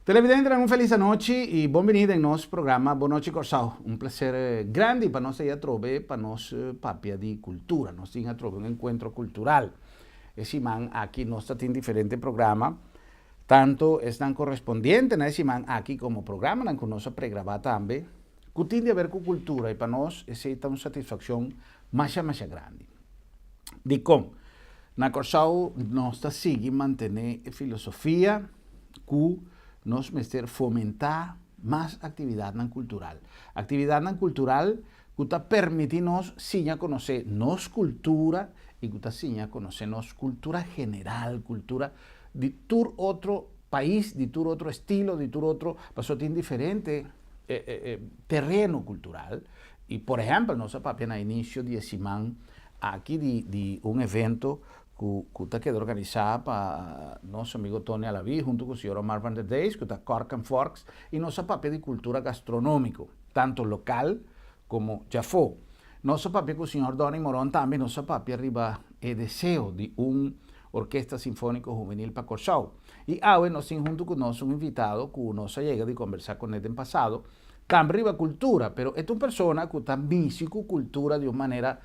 Televidentenan, un felis anochi i bon bini den nos programa Bon Nochi Kòrsou. Un plaser grandi pa nos ei atrobe pa nos papia di kultura. Nos tin atrobe un enkuentro kultural. E siman aki nos ta tin diferente programa, tantu esnan korespondiente na e siman aki komo programanan ku nos a pregrabá tambe ku tin di aber ku kultura i pa nos esei ta un satisfakshon masha masha grandi. Dikon? Na Kòrsou nos ta sigui mantené e filosofia ku nos mester fomentá mas aktividatnan kultural. Aktividatnan kultural ku ta permití nos siña konosé nos kultura i ku ta siña konosé nos kultura general, kultura di tur otro pais, di tur otro estilo, di tur otro, pasobra tin diferente tereno kultural. I por ehèmpel nos a papia na inisio di e siman aki di di un evento ku ku ta keda organisá pa nos amigo Tony Alaví huntu ku señor Omar van der Dijs ku ta Cork and Forks i nos a papia di kultura gastronómiko tanto lokal komo djafó. Nos a papia ku señor Donny Moron tambe nos a papia riba e deseo di un orkesta sinfóniko hubenil pa Kòrsou. I awe nos tin huntu ku nos un invitado ku nos a yega di kombersá kuné den pasado Tambe riba kultura, pero e ta un persona ku ta misi ku kultura di un manera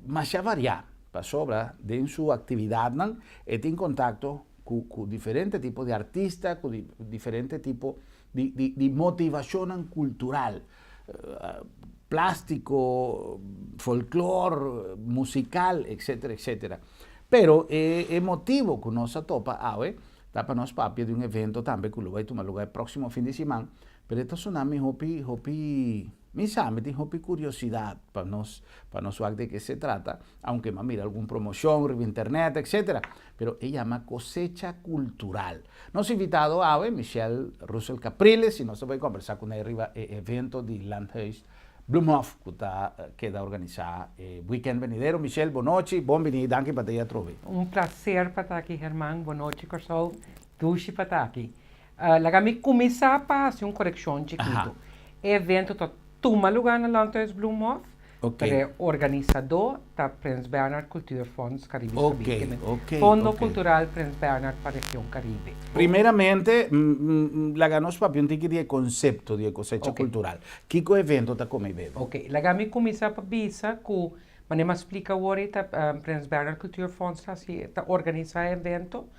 masha variá, pasobra den su aktividatnan e tin kontakto ku ku diferente tipo di artista, ku diferente tipo di di di motivashonnan kultural, plástiko, folklor, musikal, etsetera, etsetera. Pero e e motibo ku nos a topa awe Ta pa nos papia di un evento tambe ku lo bai tuma luga e próksimo fin di siman, pero e ta sona mi hopi, hopi, mi sa, mi tin hopi kuriosidat pa nos, pa nos wak de ke se trata, aunke mi a mira algun promoshon riba internet, etsetera, pero e yama Kosecha Kultural. Nos invitado awe, Michelle Russel Capriles, i nos ta bai kombersá kuné riba e evento di Landhuis Bloemhof ku ta keda organisá e weekend benidero. Michelle, bon nochi, bon bini, danki pa ta ei atrobe. Un placer pa ta aki Herman, bon nochi Kòrsou, dushi pa ta aki. Laga mi kuminsá pa hasi un korekshon chikitu. E evento ta tuma lugá na Landhuis Bloemhof, pero e organisadó ta Prins Bernhard Cultuurfonds Caribisch Gebied, Fondo Cultural Prins Bernhard pa Region Caribe. Primeramente, laga nos papia un tiki di e konsepto di e kosecha kultural. Kiko evento ta kome i bebe? Ok, laga mi kuminsá pa bisa ku manera mi a splika awor ei ta Prins Bernhard Cultuurfonds ta hasi ta organisá e evento.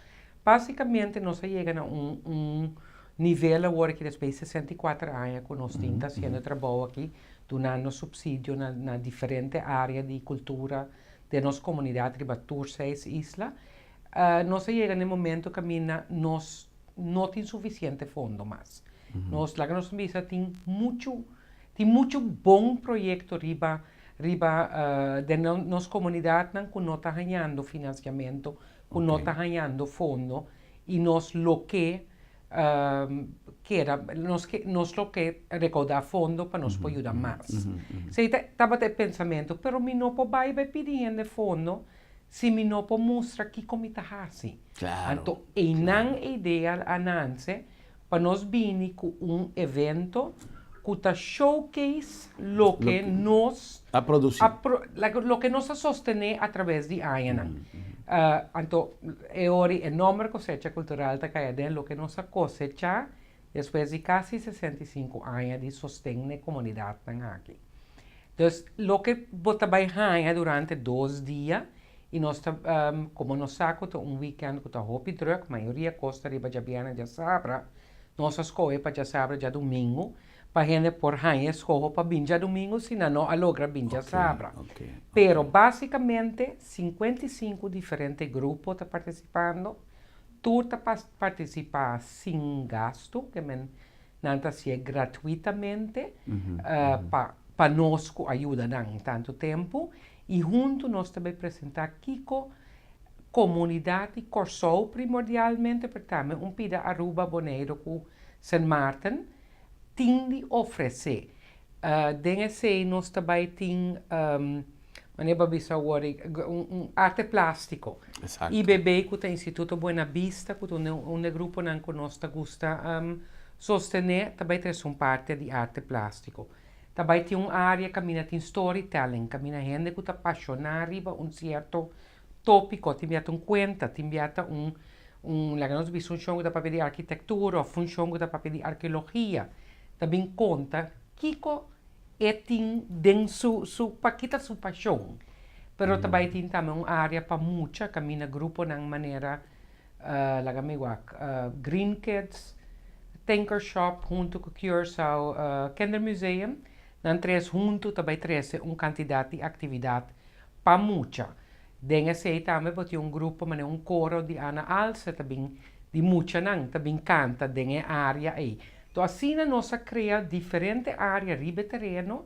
Básikamente nos a yega na un un nivel awor aki despues di 64 aña ku nos tin ta hasiendo e trabou aki, dunando supsidio na na diferente área di kultura den nos komunidat riba tur seis isla. Nos a yega na e momento kaminda nos no tin sufisiente fondo mas. Nos, laga nos bisa, tin muchu, tin muchu bon proyekto riba, riba den nos komunidatnan ku no ta hañando finansiamentu, ku no ta hañando fondo i nos lo ke keda, nos ke, nos lo ke rekoudá fondo pa nos por yuda mas. Esei ta, tabata e pensamentu, pero mi no por bai bai pidi hende fondo si mi no por mustra kiko mi ta hasi. Anto einan e idea a nanse pa nos bini ku un evento ku ta showcase loke nos a produsí, loke nos a sostené atraves di añanan. Anto e ora e nòmber Kosecha Kultural ta kai aden, loke nos a kosechá despues di kasi 65 aña di sosten na e komunidatnan aki. Dus loke bo ta bai haña durante dos dia i nos ta komo nos sa ku ta un weekend ku ta hopi drùk, mayoria kos ta riba djabièrnè djasabra, nos a skohe pa djasabra djadumingu pa hende por haña e skoho pa bin djadumingu si nan no a logra bin djasabra. Pero básikamente 55 diferente grupo ta partisipando, tur ta partisipá sin gastu, ke men Nan ta hasié gratuitamente pa pa nos ku a yuda nan tantu tempu i huntu nos ta bai presentá kiko komunidat di Kòrsou primordialmente pero tambe un pida Aruba, Boneiru ku Sint Maarten tin di ofresé. Den esei nos ta bai tin manera bo a bisa awor un arte plástiko. IBB ku ta Instituto Buena Bista ku ta un di e gruponan ku nos ta gusta sostené ta bai trese un parte di arte plástiko. Ta bai tin un área kaminda tin storytelling, kaminda hende ku ta pashoná riba un sierto tópiko, tin bia ta un kuenta, tin bia ta un. Un, laga nos bisa un shon ku ta papia di arkitektura òf un shon ku ta papia di arkeologia ta bin konta kiko e tin den su su pa kita su pashon. Pero ta bai tin tambe un área pa mucha kaminda gruponan manera laga mi wak Green Kids, Tinker Shop huntu ku Curaçao Kindermuseum, nan tres huntu ta bai trese un kantidat di aktividat pa mucha. Den esei tambe bo tin un grupo manera un koro di Ana Alse ta bin di muchanan ta bin kanta den e área ei. To asina nos a krea diferente área riba e tereno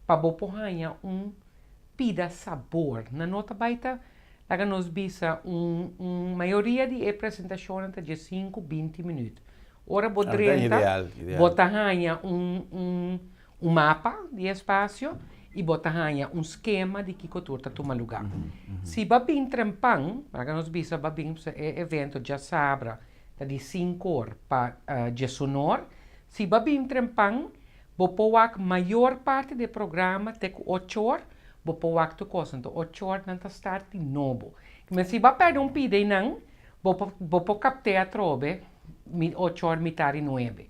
pa bo por haña un pida sabor. Nan no ta bai ta laga nos bisa un un mayoria di e presentashonnan ta dje sinku 20 minüt. Ora bo drenta bo ta haña un un un mapa di espasio i bo ta haña un skema di kiko tur ta tuma lugá. Si bo a bin trempan, laga nos bisa bo a bin e evento djasabra ta di sinkor pa djesunor, si bo a bin trempan bo por wak mayor parti di e programa te ku ochor, bo por wak tur kos, anto ochor nan ta start di nobo. Si bo a pèrdè un pida einan bo por bo por kapt'é atrobe ochor mitar di nuebe.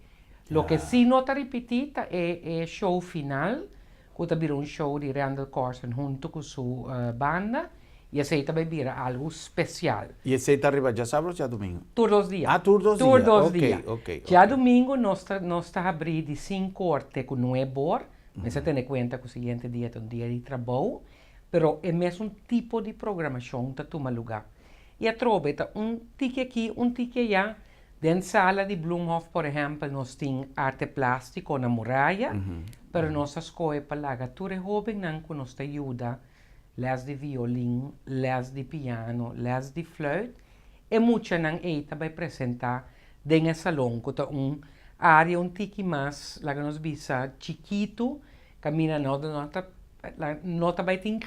Loke sí no ta ripití ta e e show final, ku ta bira un show di Randal Corsen huntu ku su banda, i esei ta bai bira algu spesial. I esei ta riba djasabra o djadumingu? Tur dos dia. Ah, tur dos dia. Tur dos dia. Oke, oke, oke. Djadumingu nos ta nos ta habrí di sinku or te ku nuebe or. Mester tene kuenta ku siguiente dia ta un dia di trabou, pero e mesun tipo di programashon ta tuma lugá. I atrobe ta un tiki aki, un tiki ayá. Den sala di Bloemhof por ehèmpel nos tin arte plástiko na muraya, pero nos a skohe pa laga tur e hóbennan ku nos ta yuda lès di violin, lès di piano, lès di flùit, e muchanan ei ta bai presentá den e salon ku ta un área un tiki mas, laga nos bisa, chikitu, kaminda no no ta no ta bai tin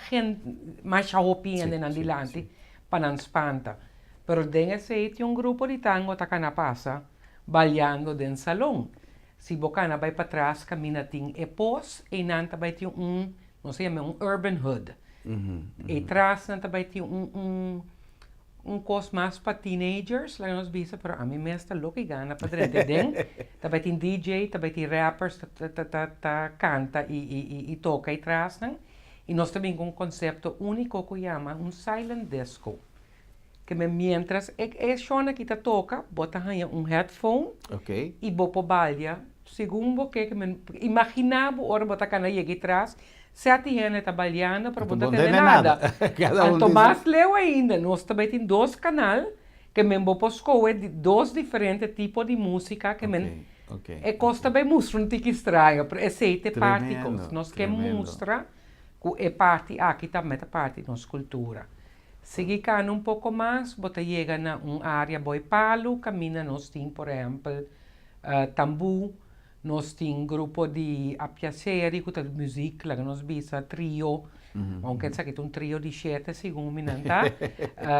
masha hopi hendenan dilanti pa nan spanta. Pero den esei tin un grupo di tango ta kana pasa baliando den salon. Si bo kana bai patras kaminda tin e pos, einan ta bai tin un, nos ta yama un urban hood. Ei tras nan ta bai tin un un un kos mas pa teenagers, laga nos bisa, pero ami mes ta loke gana pa drenta den. Ta bai tin DJ, ta bai tin rappers ta ta ta ta kanta i i i toka ei trasnan. I nos ta bin ku un konsepto úniko ku yama un silent disco. Ke men mientras e e shon aki ta toka, bo ta haña un headphone i bo por balia segun bo ke. Ke men imaginá bo ora bo ta kana yega ei tras, sèt di hende ta baliando pero bo no ta tende nada. Anto mas leu ainda, nos ta bai tin dos kanal ke men bo por skohe di dos diferente tipo di músika ke men e kos ta bai mustra un tiki straño, pero esei ta e parti kos. Nos ke mustra ku e parti aki tambe ta parti di nos kultura. Sigui kana un poko mas, bo ta yega na un área boi palu kaminda nos tin por ehèmpel tambú, nos tin grupo di apiaseri ku ta muzik, laga nos bisa trio, ounke esaki ta un trio di shete segun mi nan ta,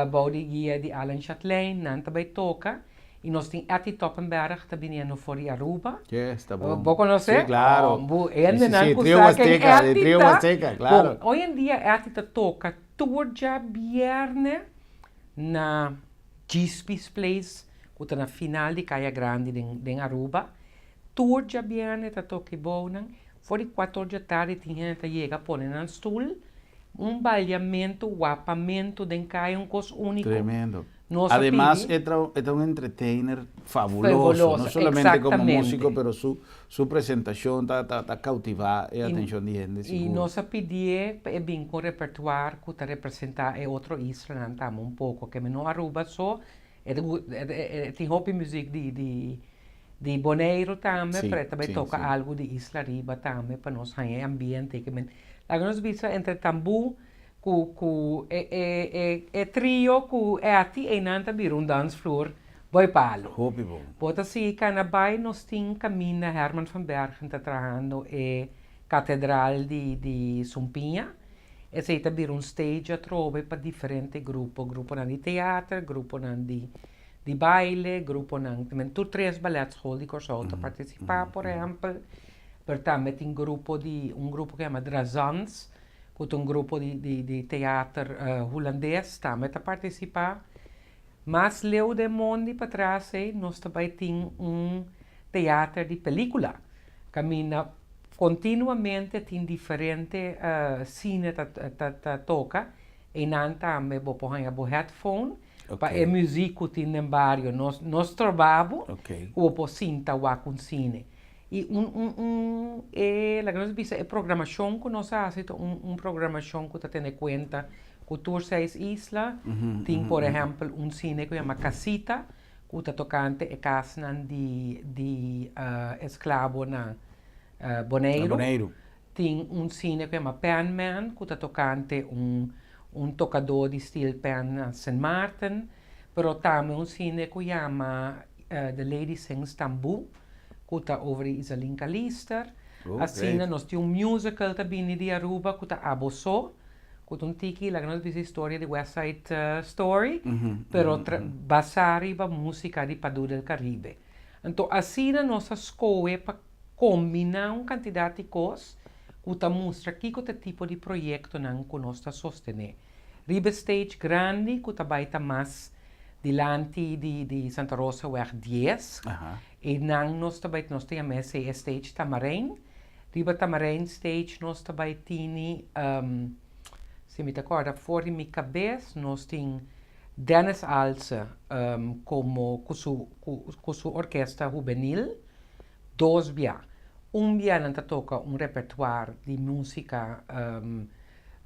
bou di guia di Alan Chatlein, nan ta bai toka i nos tin Etty Toppenberg ta biniendo for di Aruba. Yes, ta bon. Bo konosé? Sí, klaro. Bu hendenan ku sa ken Etty ta. Bon, hoy en dia Etty ta toka Tur djabièrnè na Djispie's Place ku ta na final di Kaya Grandi den Aruba. Tur djabièrnè ta toka e bounan. For di kuator djatardi tin hende ta yega pone nan stul. Un baliamentu, wapamentu den kaya, un kos úniko. Tremendo. Nos a Ademas pidi. e ta e ta un entertainer fabuloso, no Fabuloso, solamente como músico exactamente. pero su su presentacion ta ta ta cautiva e I atencion di hende i sigur. nos a pidié pa e bin cu un repertoire cu ta representa e otro islanan tambe un poco, ke no Aruba so, e ta gu e e tin hopi muziek di di di Boneiru tambe, Sí, pero e ta bay sí, toca sí. algo di Isla Riba tambe pa nos haña e ambiente ke men laga nos bisa entre tambú Ku ku e e e e trio ku Etty einan ta bira un dansvloer boi palo. Hopi bon. Bo ta sigui kana bai nos tin kaminda Herman van Bergen ta trahando e katedral di di Sumpiña. Esei ta bira un stage atrobe pa diferente grupo, gruponan di teater, gruponan di di baile, gruponan, tur tres baletschool di Kòrsou ta partisipá por ehèmpel, pero tambe tin grupo di un grupo ku yama Drazans ku ta un grupo di di di teater hulandes tambe ta partisipá. Mas leu den mondi patras ei nos ta bai tin un teater di pelicula caminda continuamente tin diferente cine ta toca. Einan tambe bo por haña bo headphone pa e muziek cu tin den bario no stroba bo cu bo por sinta wak un cine. Y un un un e laga nos bisa e programacion cu nos a haci ta un un programacion cu ta tene cuenta cu tur seis isla. Tin por ehempel un cine cu yama Casita cu ta tocante e casnan di di esclabo na Boneiru. Tin un cine cu yama Pan Man cu ta tocante un un tocador di steel pan na Sint Maarten, pero tambe un cine cu yama The Lady Sings Tambú cu ta over di Izaline Calister. Asina nos tin un musical ta bini di Aruba cu ta Abo So, cu ta un tiki laga nos bisa historia di West Side Story, pero basa riba musica di Padu del Caribe. Anto asina nos a scohe pa kombiná un kantidat di kos ku ta mustra kiko ta e tipo di proyektonan ku nos ta sostené. Riba e stage grandi ku ta bai ta mas dilanti di di Santa Rosaweg dies, einan nos ta bai nos ta yama esei e stage Tamarijn. Riba Tamarijn stage nos ta bai tini, si mi ta kòrda for di mi kabes, nos tin Dennis Aalse komo ku su ku su orkesta hubenil. Dos bia. Un bia nan ta toka un repertoir di músika,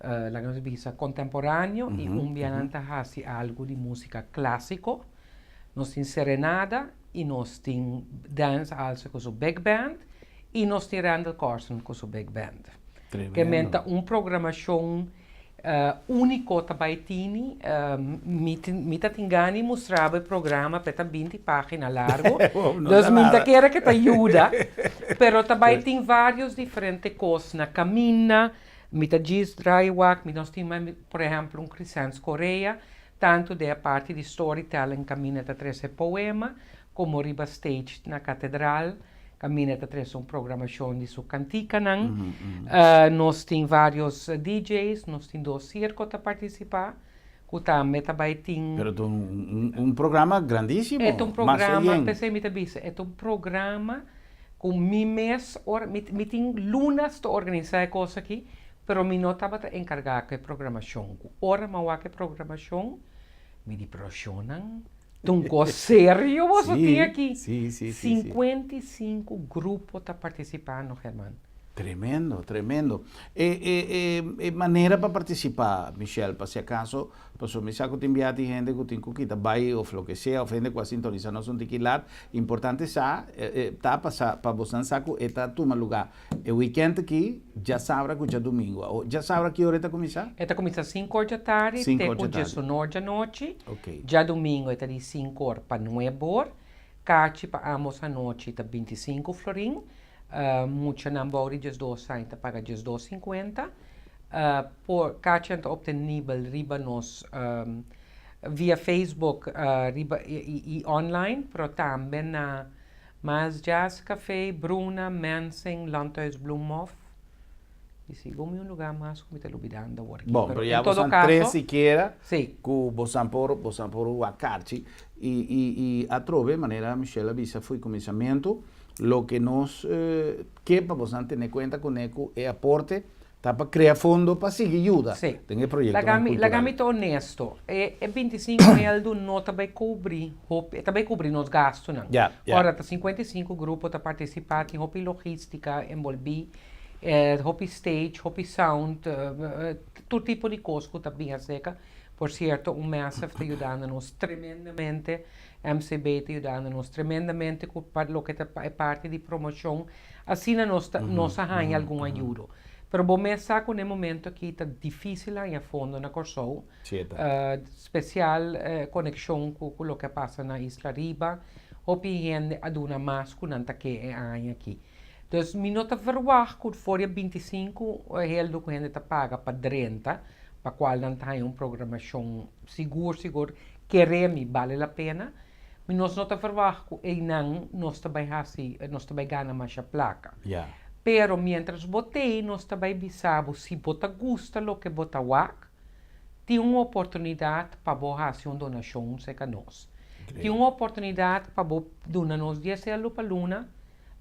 laga nos bisa, kontemporáneo i un bia nan ta hasi algu di músika klásiko. Nos tin serenada i nos tin Dance Alse ku su big band i nos tin Randal Corsen ku su big band. Ke men ta un programashon Unico ta bai tini, mi ta tin gana di mustra bo e programa pe ta binti pagina largo, dus mi ta kere ke ta yuda, pero ta bai tin varios diferente kos na kaminda, mi ta djis draai wak, mi nos tin por ehempel un Crisens Correa, tantu den e parti di storytelling kaminda ta trese poema, komo riba stage na katedral. Kaminda ta trese un programashon di su kantikanan. Nos tin varios DJ's, nos tin dos sirko ta partisipá, ku tambe ta bai tin. Pero ta un programa grandísimo, E ta un programa, p'esei mi ta bisa, e ta un programa ku mi mes ora, mi tin lunas ta organisá e kos aki, pero mi no tabata enkargá ku e programashon. Ku ora mi a wak e programashon, mi di, pero shonnan. Ta un kos serio boso tin aki. 55 grupo ta partisipando, German. Tremendo, tremendo. E, e, e, e manera pa partisipá, Michelle, pa si akaso, pasobra mi sa ku tin bia tin hende ku tin ku kita bai òf loke sea, òf hende ku a sintonisá nos un tiki lat. Importante sa, ta pa sa, pa bosnan sa ku e ta tuma lugá E weekend aki, djasabra ku djadumingu. Awo, djasabra ki ora e ta kuminsá? E ta kuminsá sinkor djatardi te ku djesunor djanochi. Djadumingu e ta di sinkor pa nuebor. Kachi pa ambos anochi ta 25 florin. Muchanan bou di 12 aña ta paga 12,50. Por kachinan ta optenibel riba nos via Facebook riba i online, pero tambe na Mas Jazz Café, Bruna, Mensing, Landhuis Bloemhof y sigur mi un lugar mas cu mi ta lubidando awor aki. Bon, pero ya bosan tres sikiera cu bosan por bosan por wak karchi y y y atrobe manera Michelle a bisa fo'i cuminsamentu loke nos ke pa bosan tene cuenta cune cu e aporte Ta pa crea fondo pa sigui yuda den e proyectonan cultural. Laga mi ta honesto, e 25 eldo no ta bay cubri hopi, e ta bay cubri nos gastonan. Ora ta 55 grupo ta participa, tin hopi logistica envolvi, hopi stage, hopi sound, tur tipo di cos cu ta bin acerca. Por cierto, un Massive ta yudando nos tremendamente, MCB ta yudando nos tremendamente cu loke ta e parti di promocion. Asina nos ta nos a haña algun ayudo. Pero bo mes sa ku na e momento aki ta difísil haña fondo na Kòrsou, spesial konekshon ku ku loke a pasa na Isla Riba. Hopi hende a duna mas ku nan ta ke e aña aki. Dus mi no ta verwagt ku for di e 25 heldu ku hende ta paga pa drenta, pa kual nan ta haña un programashon sigur sigur kere mi bale la pena. Mi nos no ta verwagt ku einan nos ta bai hasi, nos ta bai gana masha plaka. Pero mientras bo t'ei nos ta bai bisa bo si bo ta gusta loke bo ta wak, Tin un oportunidat pa bo hasi un donashon serka nos. Tin un oportunidat pa bo duna nos 10 euro pa luna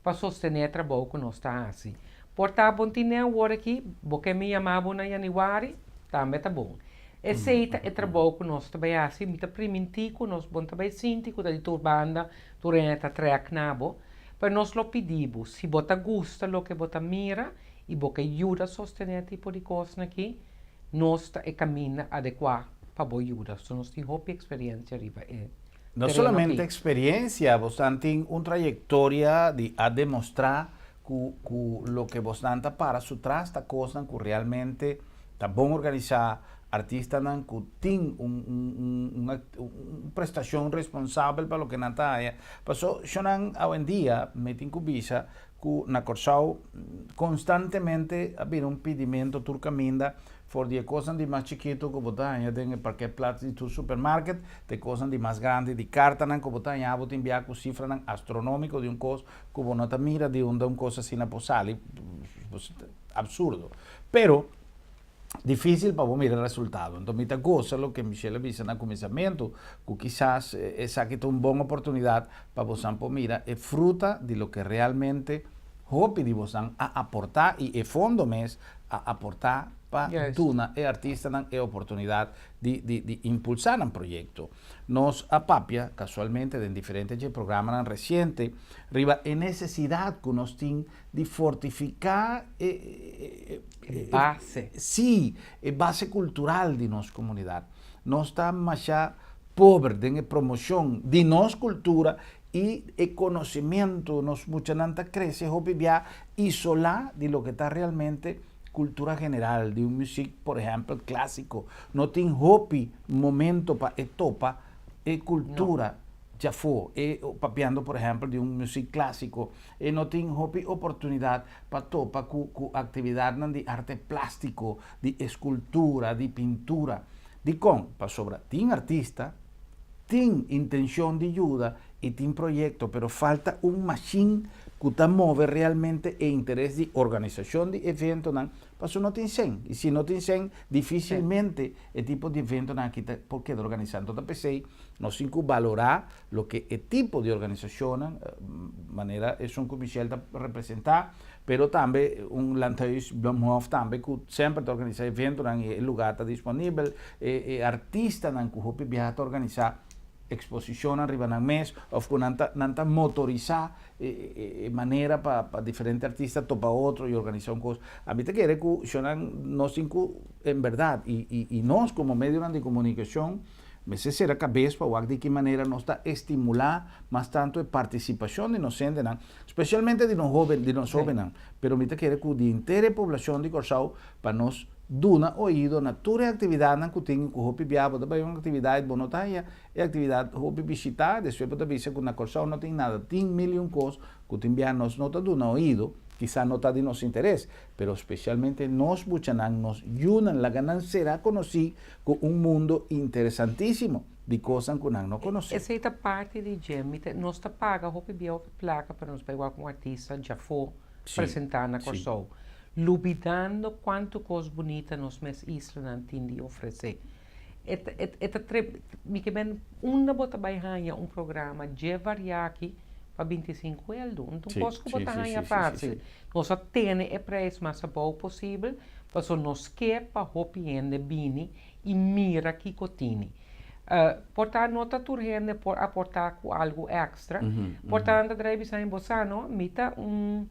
pa sostené e trabou ku nos ta hasi. Por ta bo n' tin awor aki, bo ke mi yama bo na yanüari, tambe ta bon. Esei ta e trabou ku nos ta bai hasi, mi ta primintí ku nos bo n' ta bai sinti ku ta di tur banda, tur hende ta trèk na bo. Pero nos lo pidi bo, si bo ta gusta loke bo ta mira i bo ke yuda sostené tipo di kos aki, nos ta e kaminda adekuá pa bo yuda. So nos tin hopi eksperensia riba e No tereno solamente aki. Eksperensia, bo tin un trayektoria di a demostrá ku loke bo ta para su tras ta kos ku realmente ta bon organisá, artistanan ku tin un prestashon responsabel pa loke nan ta haya. Paso, nan awendia, mi tin ku bisa, ku na Kòrsou konstantemente a bira un pedimentu tur kaminda for di kos di mas chikitu ku bo ta haña den parkeerplaats di tur supermarket, te kos di mas grandi di kartanan ku bo ta haña bo tin bia ku sifranan astronómiko di un kos ku bo no ta mira di unda un kos asina por sali, absurdo. Pero difísil pa mira resultado. Anto, mi ta gosa loke Michelle a bisa na kuminsamentu, ku kisas esaki ta un bon oportunidat pa bo por mira e fruta di loke realmente hopi di bo a aportá i e fondo mes a aportá pa duna e artistanan e oportunidat di impulsá un proyekto. Nos a papia, kasualmente, den diferente programanan resiente, riba e nesesidat ku nos tin di fortifiká e base. Sí, e base kultural di nos komunidat. Nos ta mas pober den promoshon di nos kultura i e konosementu, nos muchanan ta krese hopi bia isolá di loke ta realmente kultura general, di un muzik, por ehèmpel, klásiko. No tin hopi momento pa e topa e kultura. No. Ya fu, e papiando, por ehèmpel, di un muzik klásiko, e no tin hopi oportunidat pa topa ku aktividat di arte plástiko, di eskultura, di pintura. Dikon, pasobra, tin artista, tin intenshon di yuda i tin proyekto, pero falta un machine ku ta move realmente e interes di organisashon di eventonan, paso no tin sèn. I si no tin sèn, difísilmente e tipo di eventonan aki ta por keda organisá. Anto, p'esei, nos tin ku balorá loke e tipo di organisashon, manera esun ku Michelle ta representá, pero tambe un Landhuis Bloemhof tambe ku semper ta organisá eventonan i e lugá ta disponibel, e artistanan ku hopi biaha ta organisá eksposishon riba nan mes, òf ku nan ta motorisá e manera pa diferente artista topa otro i organisá un kos. Ami ta kere ku nos tin ku, en berdat, i nos komo medio di komunikashon, mester sera kabes pa di ki manera nos ta estimulá mas tantu e partisipashon di nos hendenan, spesialmente di nos hóben, di nos hóbennan, pero mi ta kere ku di henter poblashon di Kòrsou pa nos duna oido na tur e aktividatnan ku tin ku hopi bia bo ta bai un aktividat bo no ta haya e aktividat hopi bishitá, despues bo ta bisa ku na Kòrsou no tin nada. Tin mil i un kos ku tin bia nos no ta duna oido, kisas no ta di nos interes, pero spesialmente nos muchanan, nos yunan, laga nan sera konosí ku un mundu interesantísimo di kosnan ku nan no konosé. Esei ta parti di dje. Nos ta paga hopi bia hopi plaka pa nos bai wak un artista djafó presentá na Kòrsou. Lubidando kuantu kos bunita nos mes islanan tin di ofresé. E ta mi ke men unda bo ta bai haña un programa dje variá aki pa 25 euro. Anto, kos ku bo ta haña fásil. Nos a tene e preis mas abou posibel, paso nos ke pa hopi hende bini i mira kiko tin. Por ta no ta tur hende por aportá ku algu èkstra. Por tantu, drai bisa bo sa no, mi ta un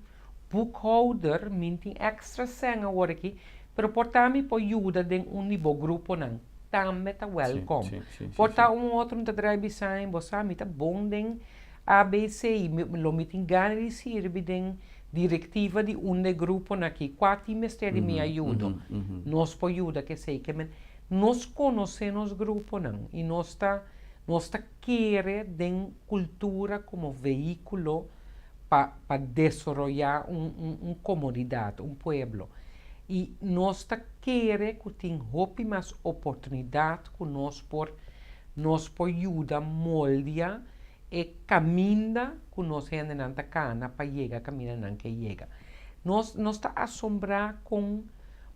boekhouder, mi tin èkstra sèn awor aki, pero por ta mi por yuda den un di bo gruponan. Tambe ta welcome. Por ta un otro ta drai bisa bo sa mi ta bon den ABC, lo mi tin gana di sirbi den direktiva di un di gruponan aki. Kua tin mester di mi ayudo? Nos por yuda ku esei. Ke men nos konosé nos gruponan i nos ta kere den kultura komo vehíkulo pa desaroyá un komunidat, un pueblo. I nos ta kere ku tin hopi mas oportunidat ku nos por yuda moldia e kaminda ku nos hendenan ta kana pa yega kaminda nan ke yega. Nos ta asombrá ku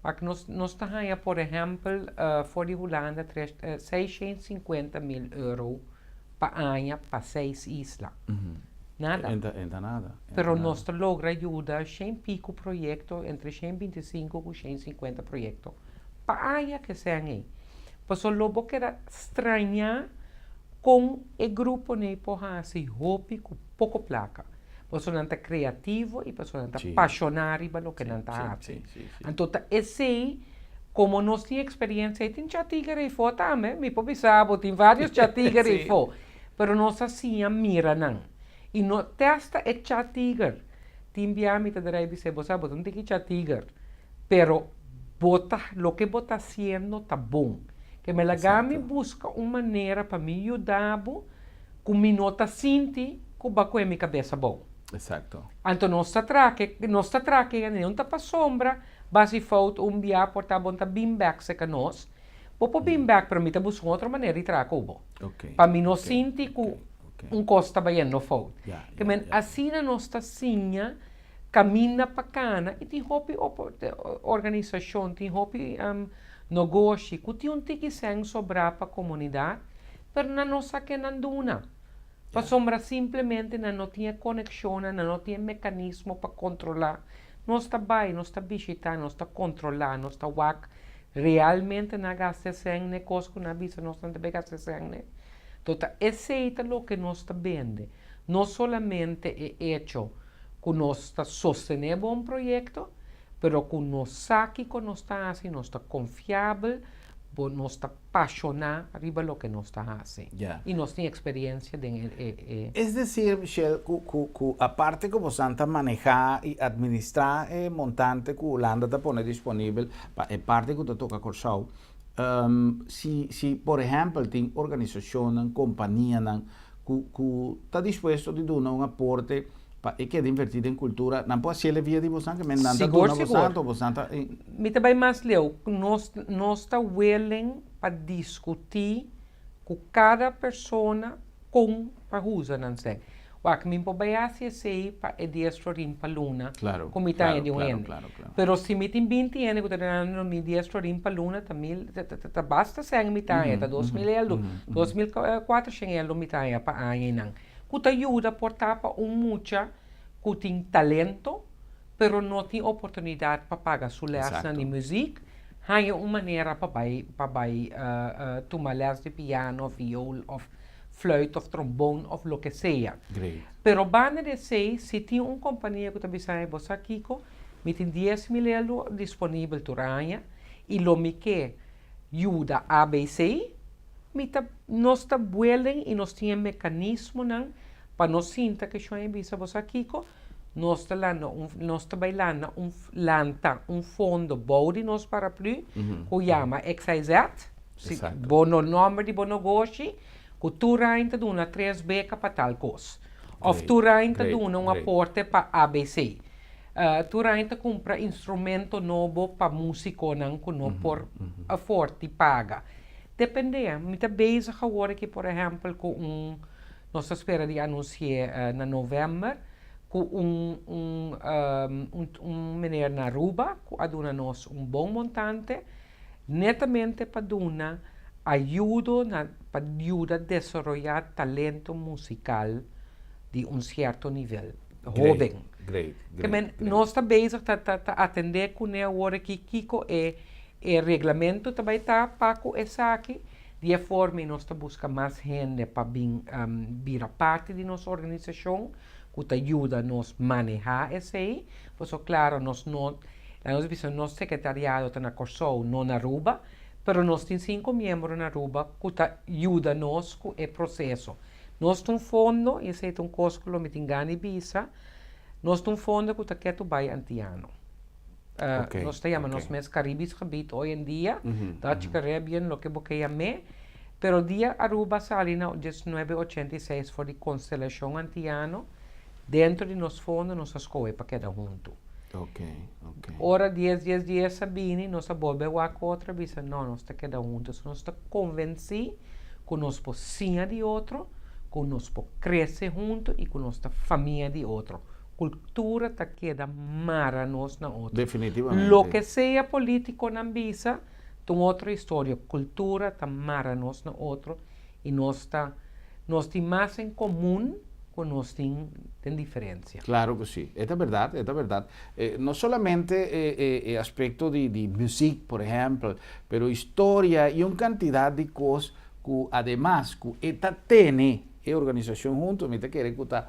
Ma nos ta haña, por ehèmpel, for di Hulanda 650 mil euro pa aña pa seis isla. Nada. Enta nada. Pero nada. Nos logra yuda 100 piko proyekto, entre 125 i 150 proyekto pa aña ku sean ei. Pues lo bo keda strañá kon e gruponan ei por hasi hopi ku poko plaka. Personanan ta kreativo i personanan ta pashoná riba loke nan ta hasi. Si, si, si. Anto, esei, komo nos tin eksperensia, tin Cha Tiger ei tambe, mi por bisa, tin vários Cha Tiger ei. Pero nos asina mira nan. I no testa e Cha Tiger. Tin bia mi ta drei bisa, bo sabi, no tin ku Cha Tiger. Pero bo ta, loke bo ta hasiendo ta bon. Ke men laga mi buska un manera pa mi yuda bo, ku mi no ta sinti ku b'a kue mi kabes bon. Anto nos ta trake, no ta pasombra, b'a hasi fout un bia por ta bo ta bin back serka nos. Bo por bin back, pero mi ta buska otro manera di traha ku bo. Pa mi no sinti ku un kos ta bayendo fout. Ke men asina nos ta siña kaminda pa kana i tin hopi organisashon, tin hopi negoshi, ku tin un tiki sèn sobrá pa komunidat, pero nan no sa ken nan duna. Pasombra simplemente nan no tin konekshon, nan no tin mekanismo pa kontrolá. Nos ta bai, nos ta bishitá, nos ta kontrolá, nos ta wak realmente nan a gasta sèn na kos ku nan a bisa nos nan ta gasta sèn ne. Tota esei ta loke nos ta bende. No solamente e hecho ku nos ta sostené un proyekto, pero ku nos sa ku nos ta hasi, nos ta konfiabel, nos ta pashoná riba loke nos ta hasi. I nos tin eksperensia den e. Es desir, Michelle, ku aparte ku boso ta manehá i administrá e montante ku Hulanda ta pone disponibel pa e parti ku ta toka Kòrsou, si, por ehèmpel, tin organisashon, kompania ku ta dispuesto di duna un aporte pa e keda invertí den kultura, nan por hasi via di boso, ke men nan ta duna boso, boso ta Mi tambe mas leu, nos ta willing pa diskutí ku kada persona kon pa usa nan sèn. Wak mi por bai hasi esei pa e 10 florin pa luna. Ku mi ta di un hende. Claro, claro. Pero si mi tin 20 hende ku ta duna mi 10 florin pa luna, ta mil, ta basta sèn mi ta, ta 2000 euro, 2400 euro mi ta pa aña nan. Ku ta yuda por ta pa un mucha ku tin talento, pero no tin oportunidat pa paga su lès di muzik, haña un manera pa bai tuma lès di piano, viool òf fluit òf trombon òf loke sea. Pero banda di esei, si tin un kompania ku ta bisa, "Bo sa kiko, mi tin 10 mil euro disponibel tur aña i lo mi ke yuda ABC," nos ta willing i nos tin mekanismonan pa nos sinta ku e bisa, "Bo sa kiko, nos ta bai lanta un fondo bou di nos paraplu ku yama XYZ, si, bo nòmber di bo negoshi, ku tur aña ta duna tres beka pa tal kos. Òf tur aña ta duna un aporte pa ABC. Tur aña ta kumpra instrumento nobo pa músikonan ku no por afford di paga." Dependé, mi ta bezig awor aki, por ehèmpel, ku un, nos ta spera di anunsiá na novèmber, ku un meneer na Aruba, ku a duna nos un bon montante, netamente pa duna ayudo pa yuda desaroyá talento musikal di un sierto nivel, hóben. Ke men, nos ta bezig ta atendé kuné awor aki kiko e reglamento tambe ta pa ku esaki, di forma nos ta buska mas hende pa bin bira parti di nos organisashon, ku ta yuda nos manehá esei. Pues klaro, nos no, nos bisa nos sekretariado ta na Kòrsou, no na Aruba, pero nos tin sinku miembro na Aruba ku ta yuda nos ku e proseso. Nos tin un fondo, i esei ta un kos ku mi tin gana di bisa, nos tin un fondo ku ta ketu bai antiano. Nos ta yama nos mes Caribisch Gebied hoy en dia, Dutch Caribbean, loke bo ke yam'é, pero dia Aruba sali na 1986 for di konstelashon antiano, dentro di nos fondo nos a skohe pa keda huntu. Ora 10, 10, 10 a bini, nos a bolbe wak otro bisa, "No, nos ta keda huntu." So nos ta konvensí ku nos por siña di otro, ku nos por krese huntu i ku nos ta famia di otro. Kultura ta keda mara nos na otro. Definitivamente. Loke sea polítikonan bisa ta un otro historia. Kultura ta mara nos na otro i nos ta nos tin mas en komun ku nos tin den diferensia. Klaro ku si. E ta bèrdat, e ta bèrdat. No solamente e aspekto di muzik, por ehèmpel, pero historia i un kantidat di kos ku ademas ku e ta tene e organisashon huntu, mi ta kere ku ta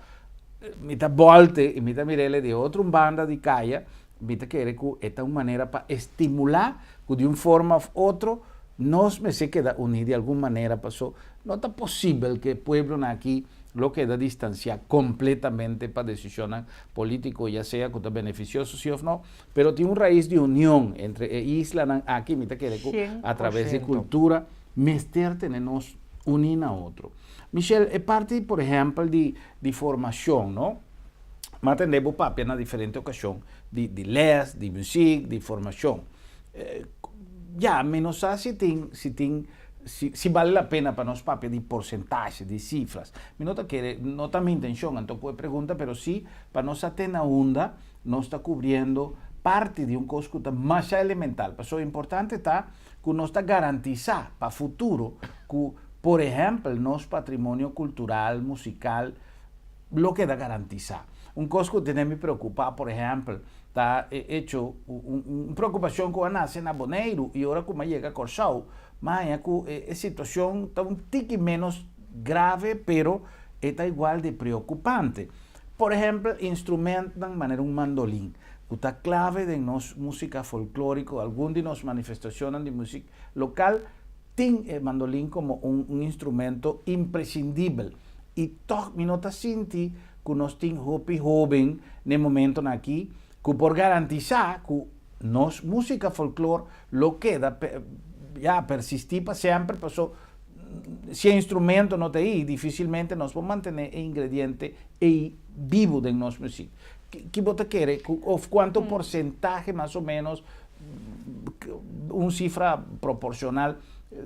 mi ta bòlte i mi ta mir'el di otro un banda di kaya, mi ta kere ku e ta un manera pa estimulá ku di un forma òf otro nos mester keda uní di algun manera paso no ta posibel ku e pueblonan aki lo keda distansiá kompletamente pa desishonnan polítiko ya sea ku ta benefisioso si òf no, pero tin un rais di union entre e islanan aki, mi ta kere ku a traves di kultura mester tene nos uní na otro. Michelle, e parti por ehèmpel di di formashon no, mi a tende bo papia na diferente okashon di di lès, di muzik, di formashon. Ya, mi no sa si tin si tin si si bale la pena pa nos papia di porcentahe, di sifras. Mi no ta kere, no ta mi intenshon anto ku e pregunta, pero si pa nos sa te na unda nos ta kubriendo parti di un kos ku ta masha elemental. Pasobra importante ta ku nos ta garantisá pa futuro ku, por ehèmpel, nos patrimonio kultural, musikal, lo keda garantisá. Un kos ku tene mi preokupá, por ehèmpel, ta e echo, un preokupashon ku a nase na Boneiru i ora ku mi a yega Kòrsou, mi a haña ku e situashon ta un tiki ménos grave, pero e ta igual di preokupante. Por ehèmpel, instrumentnan manera un mandolin, ku ta klave den nos músika folklóriko, algun di nos manifestashonnan di musik lokal tin e mandolin komo un instrumento impresindibel. I tòg mi no ta sinti ku nos tin hopi hóben n'e momentonan akí ku por garantisá ku nos músika folklor lo keda, ya, persistí pa semper, paso si e instrumento no ta ei, dificilmente nos por mantene e ingrediente ei bibu den nos muziek. Ki bo ta kere ku of kuanto porcentahe mas o menos, un cifra proporcional,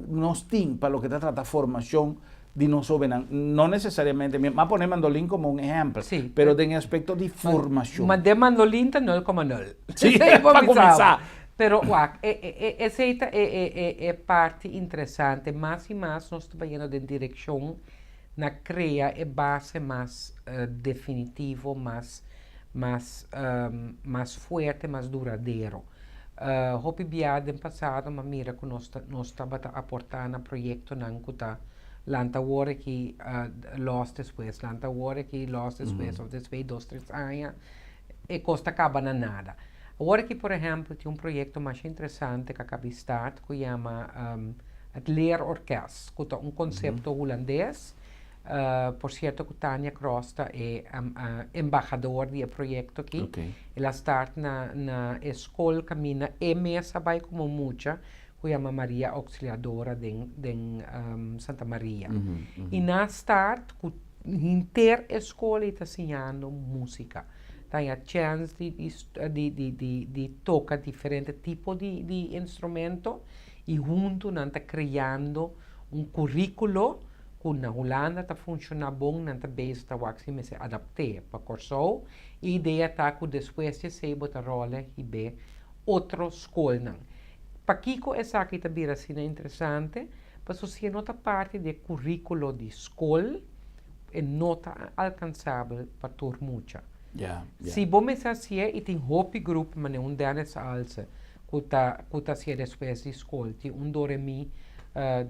nos tin pa loke ta trata formacion di nos hobennan? No necesariamente, mi a pone mandolin como un ehempel, pero den e aspecto di formacion. Ma den mandolin ta nul coma nul. Sí, pa cuminsa. Pero wak, esei ta e parti interesante. Mas i mas nos ta bayendo den direkshon na krea e base mas definitivo, mas mas mas fuerte, mas duradero. Hopi bia den pasado mi a mira ku nos ta nos tabata aportá na proyektonan ku ta lanta awor aki lòs despues, lanta awor aki lòs despues, òf despues dos tres aña e kos ta kaba na nada. Awor aki por ehèmpel tin un proyekto masha interesante ku a kabi start ku yama het leerorkest ku ta un konsepto hulandes. Por sierto ku Tania Kross ta e embahador di e proyekto aki. El a start na na e skol kaminda e mes a bai komo mucha ku yama Maria Auxiliadora den den Santa Maria. I nan a start ku henter e skol ei ta siñando músika. Ta haña chèns di di di di di toka diferente tipo di di instrumento i huntu nan ta kreando un kuríkulo ku na Hulanda ta funshoná bon, nan ta bezig ta wak si mester adapt'é pa Kòrsou. E idea ta ku despues di esei bo ta ròle hib'é otro skolnan. Pakiko esaki ta bira asina interesante? Pasobra si e no ta parti di e kuríkulo di skol, e no ta alkansabel pa tur mucha. Si bo mester hasié i tin hopi grupo manera un Dennis Alse ku ta ku ta hasié despues di skol, tin un Doremi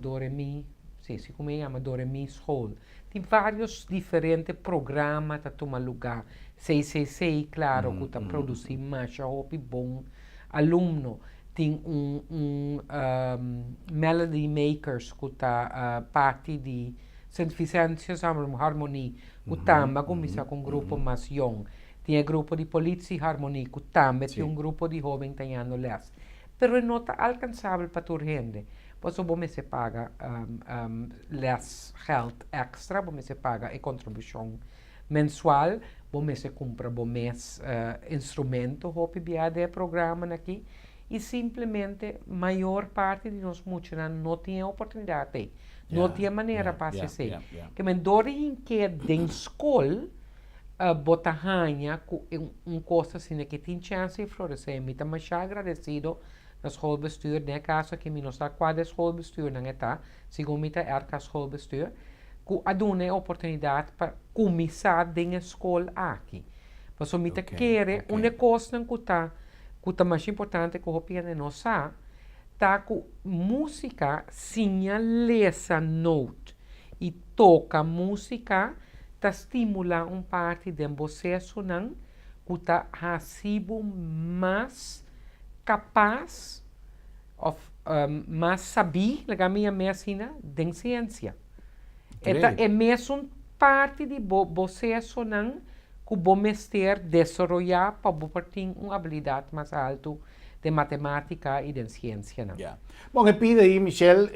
Doremi si si komo e yama Doremi school. Tin varios diferente programa ta tuma lugá. CCC klaro ku ta produsí masha hopi bon alumno. Tin un un Melody Makers ku ta parti di Sint Vicentius Harmonie ku tambe a kuminsá ku un grupo mas yòn. Tin e grupo di Politie Harmonie ku tambe tin un grupo di hóben ta yando lès. Pero e no ta alkansabel pa tur hende. Pasobra bo mester paga lèsgèld èkstra, bo mester paga e kontribushon mensual, bo mester kumpra bo mes instrumento hopi bia den e programanan aki i simplemente mayor parti di nos muchanan no tin e oportunidat ei, no tin e manera pa hasi esei. Ke men dor di hink'é den skol. Bo ta haña ku un kos asina ke tin chèns di floresé. Mi ta masha agradesido na schoolbestuur, den e kaso aki mi no sa kua di e schoolbestuurnan e ta, segun mi ta RK Schoolbestuur, ku a duna e oportunidat pa kuminsá den e skol aki. Pasobra mi ta kere un e kosnan ku ta ku ta masha importante ku hopi hende no sa, ta ku músika siña lesa noot i toka músika ta stimulá un parti den bo sesonan ku ta hasi bo mas kapas òf mas sabí, laga mi yam'é asina, den siensia. E ta e mesun parti di bo bo sesonan ku bo mester desaroyá pa bo por tin un abilidat mas altu den matemátika i den siensianan. Ya. Bon, e pida ei, Michelle,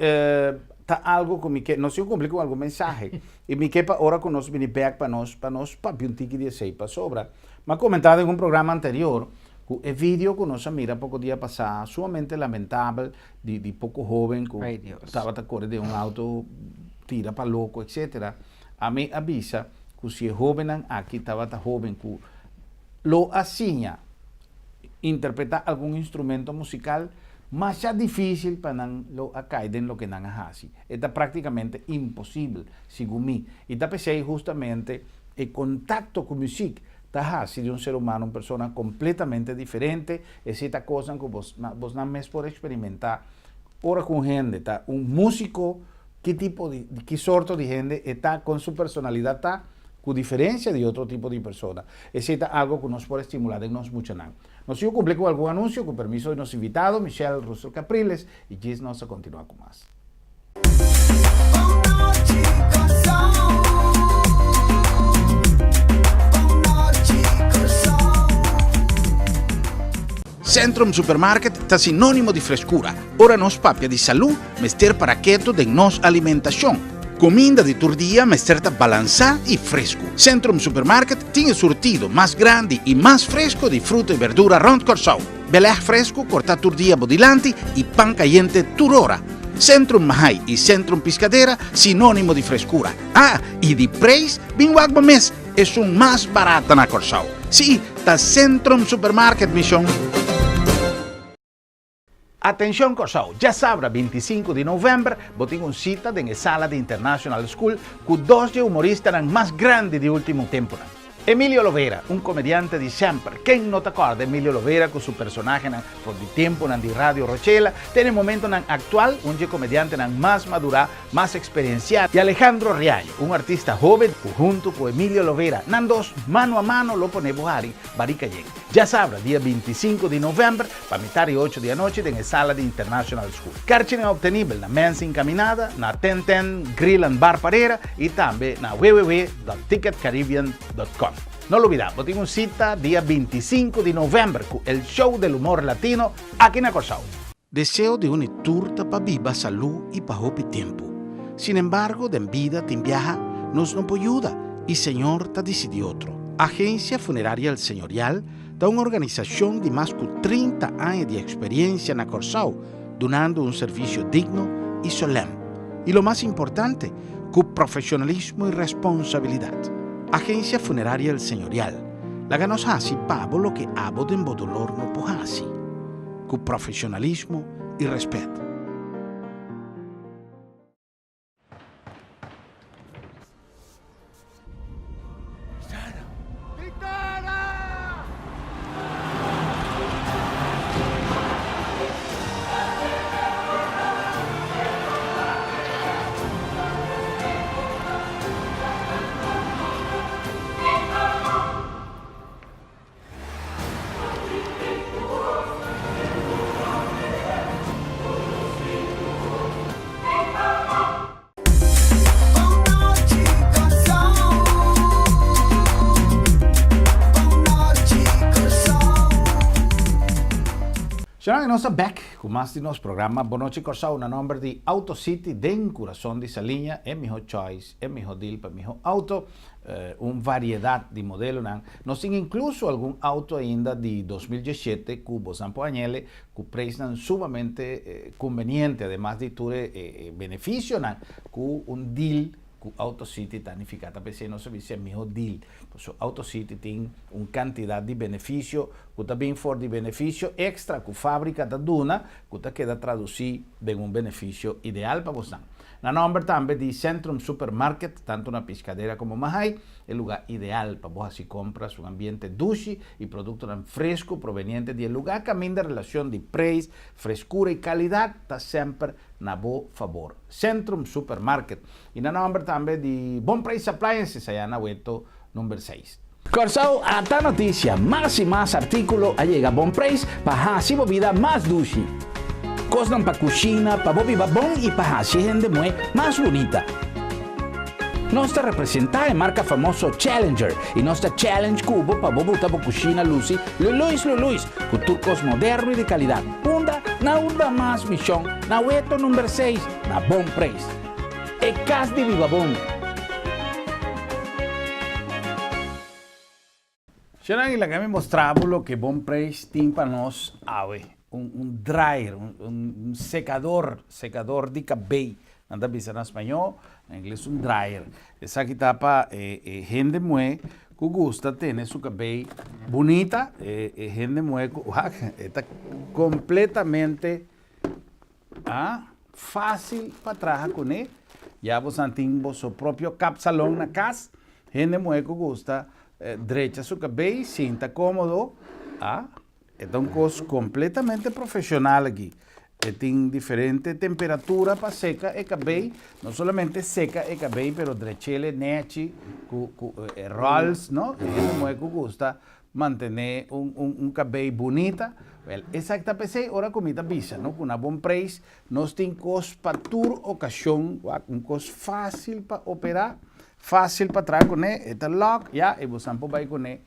ta algo ku mi ke, nos tin ku kumpli ku algun mensahe. I mi ke pa ora ku nos bini bèk pa nos, pa nos papia un tiki di esei. Pasobra, mi a komentá den un programa anterior ku e video ku nos a mira poko dia pasá, sumamente lamentabel, di di poko hóben ku tabata kore den un outo tira pa loko, etcetera. Ami a bisa ku si e hóbennan aki tabata hóben ku lo a siña interpretá algun instrumento musikal, masha difísil pa nan lo a kai den loke nan a hasi. E ta práktikamente imposibel, segun mi. I ta p'esei hustamente e kontakto ku muzik ta hasi di un ser humano un persona kompletamente diferente. Esei ta kosnan ku bos bosnan mes por eksperimentá ora ku un hende ta un músiko, ki tipo di, ki sorto di hende e ta, kon su personalidat ta, ku diferensia di otro tipo di persona. Esei ta algo ku nos por estimulá den nos muchanan. Nos sigu kumpli ku algun anunsio ku permiso di nos invitado, Michelle Russel Capriles, i djis nos ta kontinuá ku mas. Centrum Supermarket ta sinónimo di freskura. Ora nos papia di salú, mester para ketu den nos alimentashon. Kuminda di tur dia mester ta balansá i fresku. Centrum Supermarket tin e surtido mas grandi i mas fresku di fruta i berdura rònt Kòrsou. Belèg fresku kortá tur dia bo dilanti i pan kayente tur ora. Centrum Mahai i Centrum Piscadera sinónimo di freskura. Ah, i di preis, bin wak bo mes, esun mas barata na Kòrsou. Sí, ta Centrum Supermarket, mishon. Atencion Kòrsou, djasabra 25 di novèmber bo tin un sita den e sala di International School ku dos dje humoristanan mas grandi di ultimo tempunan. Emilio Lovera, un komediante di semper. Ken no ta kòrda Emilio Lovera ku su personahenan for di tempunan di Radio Rochela te na e momentonan aktual, un dje komediantenan mas madurá, mas eksperensiá, i Alejandro Riaño, un artista hóben ku huntu ku Emilio Lovera, nan dos mano a mano lo pone bo hari barika yen. Djasabra, dia 25 di novèmber, pa mitar di ocho di anochi den e sala di International School. Karchinan obtenibel na Mens Encaminada, na Ten Ten Grill and Bar Parera i tambe na www.ticketcaribbean.com. No lubida, bo tin un sita dia 25 di novèmber ku El Show del Humor Latino aki na Kòrsou. Deseo di un i tur ta pa biba salú i pa hopi tempu. Sinembargo, den bida tin biaha nos no por yuda i Señor ta disidí otro. Agencia Funeraria El Señorial ta un organisashon di mas ku 30 aña di eksperiencia na Kòrsou, dunando un servisio digno i solèm. I lo mas importante, ku profeshonalismo i responsabilidat. Agencia Funeraria El Señorial, laga nos hasi pa bo loke abo den bo dolor no por hasi. Ku profeshonalismo i rèspèt. Señoran, nos ta bek ku mas di nos programa Bon Nochi Kòrsou na nòmber di Auto City den kurason di Saliña, e miho choice, e miho deal pa miho auto. Un variedat di modelonan. Nos tin inkluso algun auto ainda di 2017 ku bosan por añele ku preisnan sumamente kumbeniente, ademas di tur e benefisionan ku un deal. ku Auto City ta nifiká. Ta p'esei nos a bisa e mihó deal. Pasobra Auto City tin un kantidat di benefisio ku ta bin for di benefisio ekstra ku fábrika ta duna ku ta keda tradusí den un benefisio ideal pa bosnan. Na nòmber tambe di Centrum Supermarket, tantu na Piscadera komo Mahaai, e lugá ideal pa bo hasi kompras, un ambiente dushi i produktonan fresku proveniente di e lugá kaminda relashon di preis, freskura i kalidat ta semper na bo fabor. Centrum Supermarket. I na nòmber tambe di Bon Preis Appliances ayá na Weto number seis. Kòrsou ata notisia, mas i mas artíkulo a yega Bon Preis pa hasi bo bida mas dushi. Kosnan pa kushina, pa bo biba bon i pa hasi e hende muhé mas bunita. Nos ta representá e marka famoso Challenger i nos ta challenge ku bo pa bo buta bo kushina lusi luluis luluis ku tur kos moderno i di kalidat. Unda? Na unda mas mishon? Na Weto number seis, na Bon Preis. E kas di biba bon. Shana i laga mi mostra bo loke Bon Preis tin pa nos awe. Un un dryer, un un sekador, sekador di kabei. Nan ta bisa na spañó, na ingles un dryer. Esaki ta pa e e hende muhé ku gusta tene su kabei bunita, e e hende muhé ku wak e ta kompletamente A Fácil pa traha kuné. Ya bosan tin boso propio kapsalon na kas. Hende muhé ku gusta drecha su kabei, sinta kómodo. A E ta un kos kompletamente profeshonal aki. E tin diferente temperatura pa seka e kabei. No solamente seka e kabei, pero drech'el nechi ku ku e ròls, no? E hende muhé ku gusta Mantené un un un kabei bunita. Wel, esaki ta p'esei ora ku mi ta bisa, no, ku na Bon Preis nos tin kos pa tur okashon, wak, un kos fásil pa operá, fásil pa traha kuné, e ta lòk, ya, i bosan por bai kuné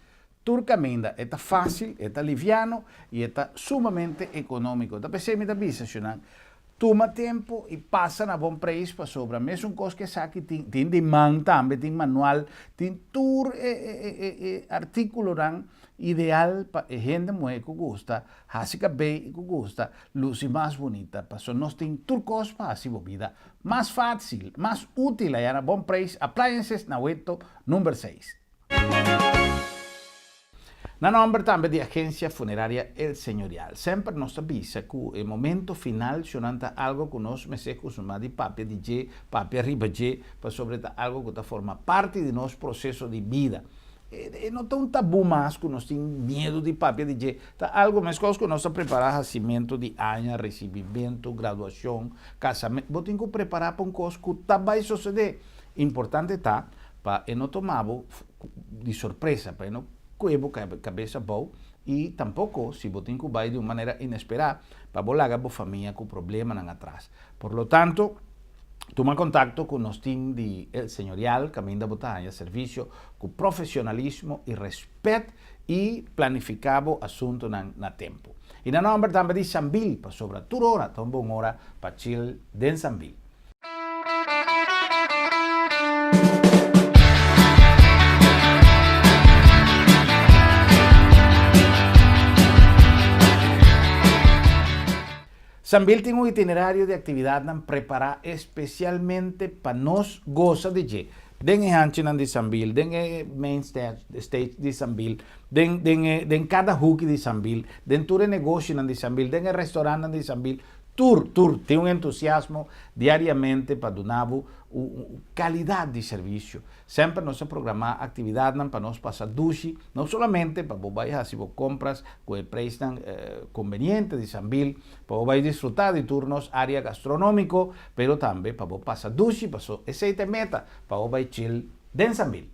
tur kaminda. E ta fásil, e ta liviano i e ta sumamente ekonómiko. Ta p'esei mi ta bisa, shunan, Tuma tempu i pasa na bon preis pasobra mesun kos ku esaki tin, tin di man tambe, tin manual, tin tur e e e artíkulonan ideal pa e hende muhé ku gusta hasi kabei i ku gusta lusi mas bunita. Pasobra nos tin tur kos pa hasi bo bida mas fásil, mas útil aya na Bon Preis Appliances na Weto number seis. Na nomber tambe di Agencia Funeraria El Señorial. Semper nos ta bisa cu e momento final shonan ta algo cu nos mester cusuma di papia di dje, papia riba dje, pasobra e ta algo cu ta forma parti di nos proceso di bida. E no ta un tabu mas cu nos tin miedo di papia di dje, ta algo mescos cu nos ta prepara hacimento di aña, recibimento, graduacion, casamento, bo tin cu prepara pa un cos cu ta bay sosode. Importante ta pa e no toma bo di sorpresa, pa e no kue bo kabes abou i tampoko si bo tin ku bai di un manera inesperá pa bo laga bo famia ku problemanan atras. Por lo tanto, tuma kontakto ku nos tim di El Señorial kaminda bo ta haña servisio ku profesionalismo i rèspèt i planifiká bo asuntunan na tempu. I na nòmber tambe di Sambil, pasobra tur ora ta un bon ora pa chill den Sambil. Sambil tin un itinerario di aktividatnan prepará espesialmente pa nos gosa di dje. Den e hanchinan di Sambil, den e main stage di Sambil, den den e den kada huki di Sambil, den tur e negoshinan di Sambil, den e restorantnan di Sambil, Tur, tur tin un entusiasmo diariamente pa duna bo un calidad di servicio. Semper nos ta programa actividadnan pa nos pasa dushi, no solamente pa bo bay haci bo compras cu e prijsnan conveniente di Sambil, pa bo bay disfruta di tur nos area gastronomico, pero tambe pa bo pasa dushi, paso esey ta e meta, pa bo bay chill den Sambil.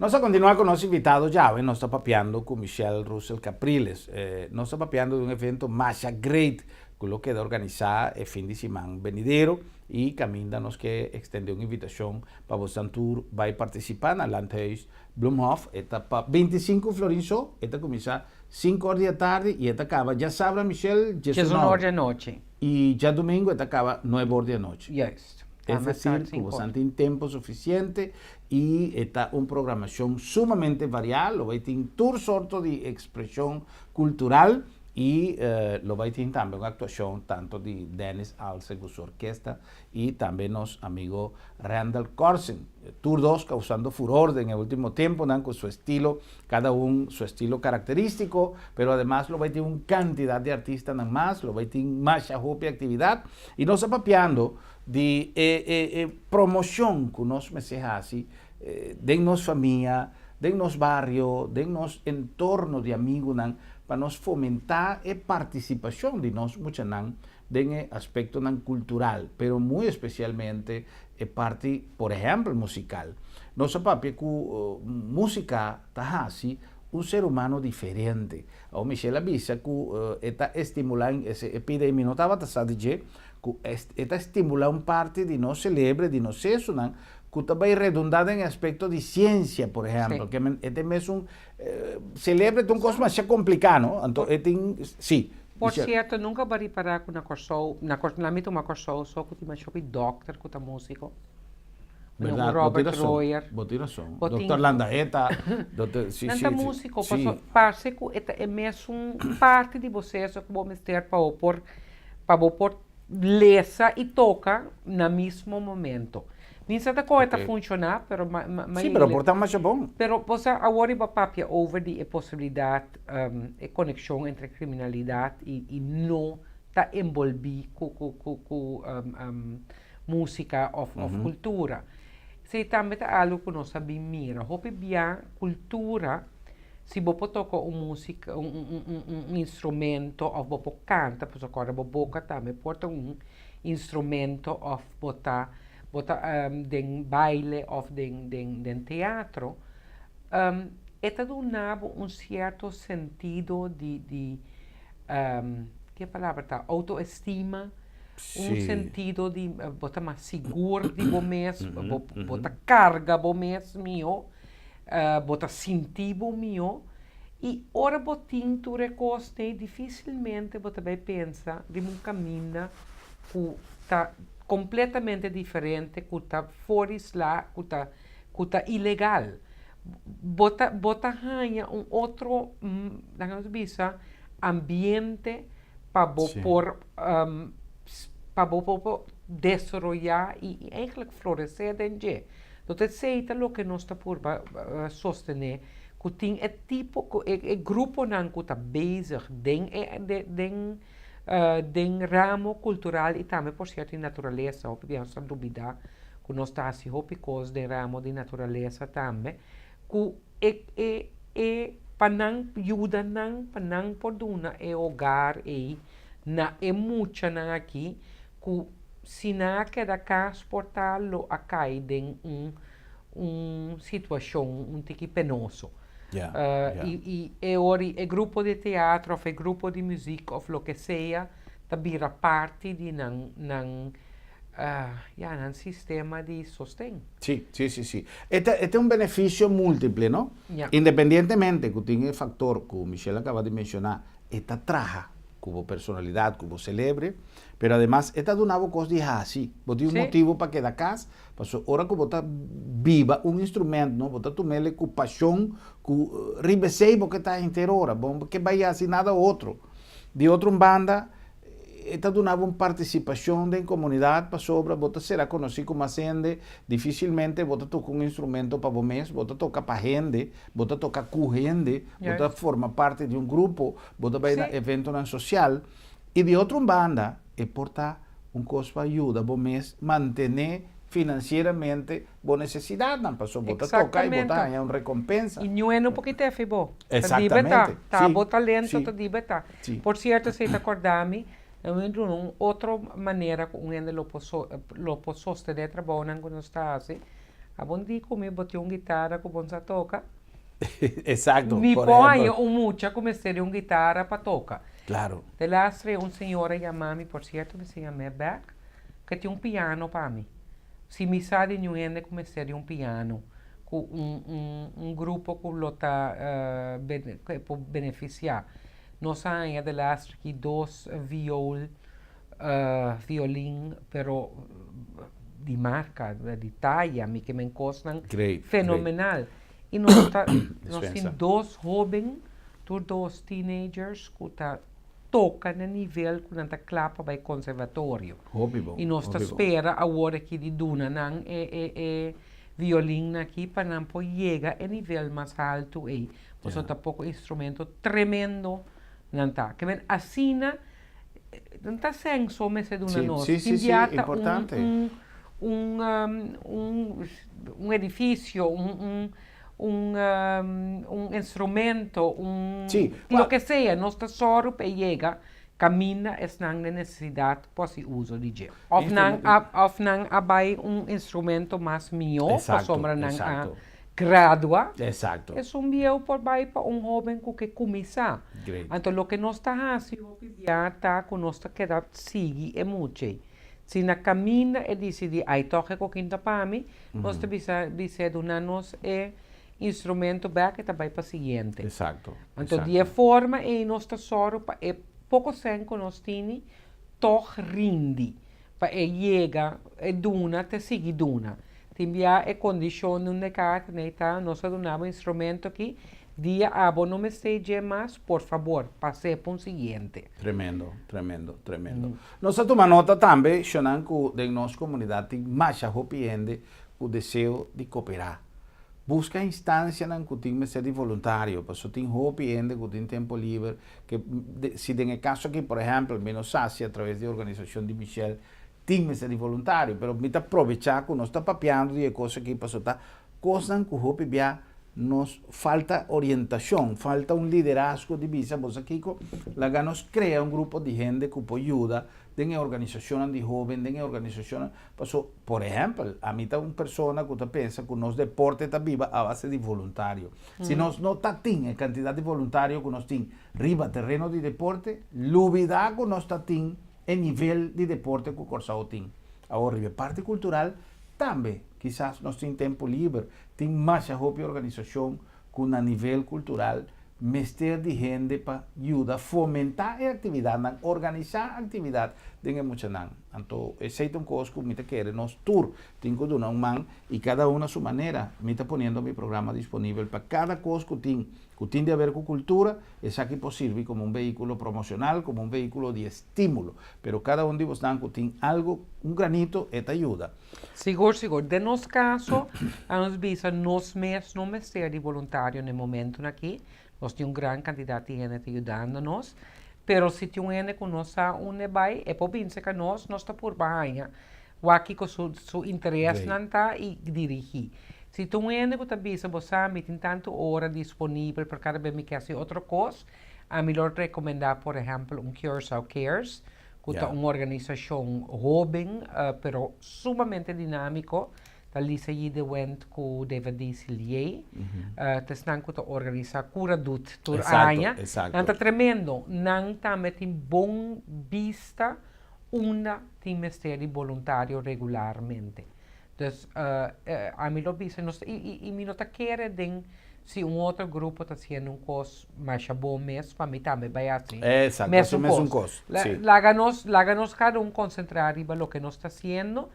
Nos a continua cu nos invitado djawe, nos ta papiando cu Michelle Russell Capriles. Nos ta papiando di un evento masha great cu lo keda organisa e fin di siman benidero y caminda nos ke extende un invitacion pa bosan tur bay participa na Landhuis Bloemhof, e ta pa 25 florin so, e ta kuminsá sinku or di e tardi i e ta kaba djasabra Michelle djesun or. Djesun or di anochi. I djadumingu e ta kaba nuebe or di anochi. Juist. Es decir, ku bo tin tempu sufisiente i ta un programashon sumamente variá, lo bai tin tur sorto di ekspreshon kultural i lo bai tin tambe un aktuashon tantu di Dennis Alse ku su orkesta i tambe nos amigo Randall Corsen. Tur dos kausando furor den e último tempunan ku su estilo, kada un su estilo karakterístiko, pero ademas lo bai tin un kantidat di artistanan mas, lo bai tin masha hopi aktividat i nos a papiando di e e e promoshon ku nos mester hasi den nos famia, den nos bario, den nos entorno di amigunan pa nos fomentá e partisipashon di nos muchanan den e aspektonan kultural, pero muy espesialmente e parti, por ehèmpel, musikal. Nos a papia ku músika ta hasi un ser humano diferente. Awor Michelle a bisa ku e ta estimulá, e pida i mi no tabata sa di dje, ku e ta stimulá un parti di nos selebre, di nos sesonan, ku ta bai redundá den e aspekto di siensia, por ehèmpel. Ke men e ta e mesun selebre ta un kos masha kompliká, no? Anto e tin, si. Por sierto, nunka bo a ripará ku na Kòrsou, na Kòrsou, na mi tuma Kòrsou so ku tin masha hopi dòkter ku ta músiko. Berdad, bo tin rason, bo tin rason. Dokter Landaeta, dokter, si, si. Nan ta músiko, paso parse ku e ta e mesun parti di bo seso ku bo mester pa bo por pa bo por lesa i toka na mismo momento. Mi sa ta kon e ta funshoná, pero ma ma Sí, pero por ta masha bon. Pero bo sa awor riba papia over di e posibilidat, e konekshon entre kriminalidat i i no ta enbolbí ku ku ku ku músika òf òf kultura. Esei tambe ta algu ku nos a bin mira. Hopi bia kultura. Si bo por toca un musica, un instrumento of bo por canta, pasobra acorda bo boca tambe por ta un instrumento of bo ta bo ta den baile of den den den teatro, e ta duna bo un cierto sentido di di ke palabra ta autoestima, un sentido di bo ta mas sigur di bo mes, bo bo ta carga bo mes miho. Bo ta sinti bo mihó i ora bo tin tur e kosnan difisilmente bo ta bai pensa riba un kaminda ku ta kompletamente diferente, ku ta for di sla, ku ta ku ta ilegal. Bo ta bo ta haña un otro laga nos bisa ambiente pa bo por pa bo por desaroyá i eigentlik floresé den dje. Tot esei ta loke nos ta purba sostené, ku tin e tipo, ku e gruponan ku ta bezig den e den den ramo kultural i tambe por sierto di naturalesa, hopi bia nos ta dubidá ku nos ta hasi hopi kos den ramo di naturalesa tambe, ku e e e pa nan yuda nan pa nan por duna e hogar ei na e muchanan aki ku si nan a keda kas por ta lo a kai den un un situashon un tiki penoso. I i e ora e grupo di teatro òf e grupo di muzik òf loke sea ta bira parti di nan nan ya nan sistema di sosten. Si, si, si, si. E ta e ta un benefisio multiple, no? Independientemente ku tin e faktor ku Michelle a kaba di menshoná, e ta traha ku bo personalidat, ku bo selebre, pero ademas e ta duna bo kos di hasi. Bo tin un motibu pa keda kas, pasobra ora ku bo ta biba un instrument, no, bo ta tum'el ku pashon, ku riba esei bo ke ta henter ora, bo no ke bai hasi nada otro. Di otro un banda, e ta duna bo un partisipashon den komunidat pasobra bo ta sera konosí ku mas hende, difisilmente bo ta toka un instrumento pa bo mes, bo ta toka pa hende, bo ta toka ku hende, bo ta forma parti di un grupo, bo ta bai na eventonan sosial. I di otro un banda e por ta un kos pa yuda bo mes mantené finansieramente bo nesesidatnan, pasobra bo ta toka i bo ta haña un rekompensa. I niun hende no por kita efi bo. Ta di beta. Ta bo talento ta di beta. Por sierto esei ta kòrda mi, un otro manera ku un hende lo por lo por sostené trabounan ku nos ta hasi, abo un di ku mi bo tin un gitara ku bo no sa toka. Exacto. Mi por haña un mucha ku mester di un gitara pa toka. Claro. De lastre un señora yama mi, por sierto mi siña me bek, ke tin un piano pa mi. Si mi sa di niun hende ku mester di un piano, ku un un un grupo ku lo ta ku e por benefisiá. Nos a haña de lastre aki dos viool, violin, pero. di marka, di taya, mi ke men kosnan fenomenal. I nos ta nos tin dos hóben, tur dos teenagers ku ta toka na nivel ku nan ta kla pa bai konservatorio. I nos ta spera awor aki di duna nan e e e violinnan aki pa nan por yega e nivel mas haltu ei. Pasobra ta poko instrumento tremendo nan ta. Ke men asina nan ta senso mester duna nos. Tin bia ta un un un un edifisio, un un un instrumento, un loke sea, nos ta sòru pa e yega kaminda esnan den nesesidat por hasi uso di dje. Òf nan a òf nan a bai un instrumento mas mihó pasobra nan a gradua. Esun bieu por bai pa un hóben ku ke kuminsá. Anto loke nos ta hasi hopi bia ta ku nos ta keda sigui e mucha. Si na kaminda e disidí, Ai tòg e kokin ta pa mi, nos ta bisa bis'é duna nos e instrumento bèk, e ta bai pa siguiente. Anto di e forma ei nos ta sòru pa e poko sèn ku nos tini tòg rindi, pa e yega, e duna te sigui duna. Tin bia e kondishon di un dekater nei ta, nos a duna bo instrumento aki, Dia abo no mester dje mas, por fabor, pas'é pa un siguiente. Tremendo, tremendo, tremendo. Nos a tuma nota tambe, shonnan, ku den nos komunidat tin masha hopi hende ku deseo di koperá. Buska instansianan ku tin mester di voluntario, paso tin hopi hende ku tin tempu liber, ke si den e kaso aki, por ehèmpel, mi no sa si atraves di e organisashon di Michelle tin mester di voluntario, pero mi ta probechá ku nos ta papiando di e kos aki paso ta kosnan ku hopi bia nos falta orientashon, falta un liderazgo di bisa bo sa kiko, laga nos krea un grupo di hende ku por yuda den e organisashonnan di hoben, den e organisashonnan, paso por ehèmpel ami ta un persona ku ta pensa ku nos deporte ta biba a base di voluntario. Si nos no ta tin e kantidat di voluntario ku nos tin riba tereno di deporte, lubida ku nos ta tin e nivel di deporte ku Kòrsou tin. Awor riba e parti kultural tambe kisas nos tin tempu liber, tin masha hopi organisashon ku na nivel kultural mester di hende pa yuda fomentá e aktividatnan, organisá aktividat den e muchanan. Anto esei ta un kos ku mi ta kere nos tur tin ku duna un man i kada un na su manera. Mi ta poniendo mi programa disponibel pa kada kos ku tin ku tin di haber ku kultura, esaki por sirbi komo un vehíkulo promoshonal, komo un vehíkulo di estímulo. Pero kada un di bosnan ku tin algu, un granito, e ta yuda. Sigur, sigur. Den nos kaso, a nos bisa nos mes no mester di boluntario na e momentunan aki. Nos tin un gran kantidat di hende ta yudando nos. Pero si tin un hende ku no sa unda e bai, e por bin serka nos, nos ta purba haña wak kiko su su interesnan ta i dirigí. Si ta un hende ku ta bisa bo sa mi tin tantu ora disponibel pero kada bes mi ke hasi otro kos, ami lo rekomendá por ehèmpel un Curaçao Cares ku ta un organisashon hóben pero sumamente dinámiko, ta Lisa Yee de Went ku David D. Silié, ta esnan ku ta organisá Cura Dut tur aña. Nan ta tremendo, nan tambe tin bon bista unda tin mester di boluntario regularmente. Dus ami lo bisa nos i mi no ta kere den si un otro grupo ta haciendo un cos masha bon mes pa mi tambe bai haci mesun cos. Laga nos laga nos cada un concentra riba loke nos ta haciendo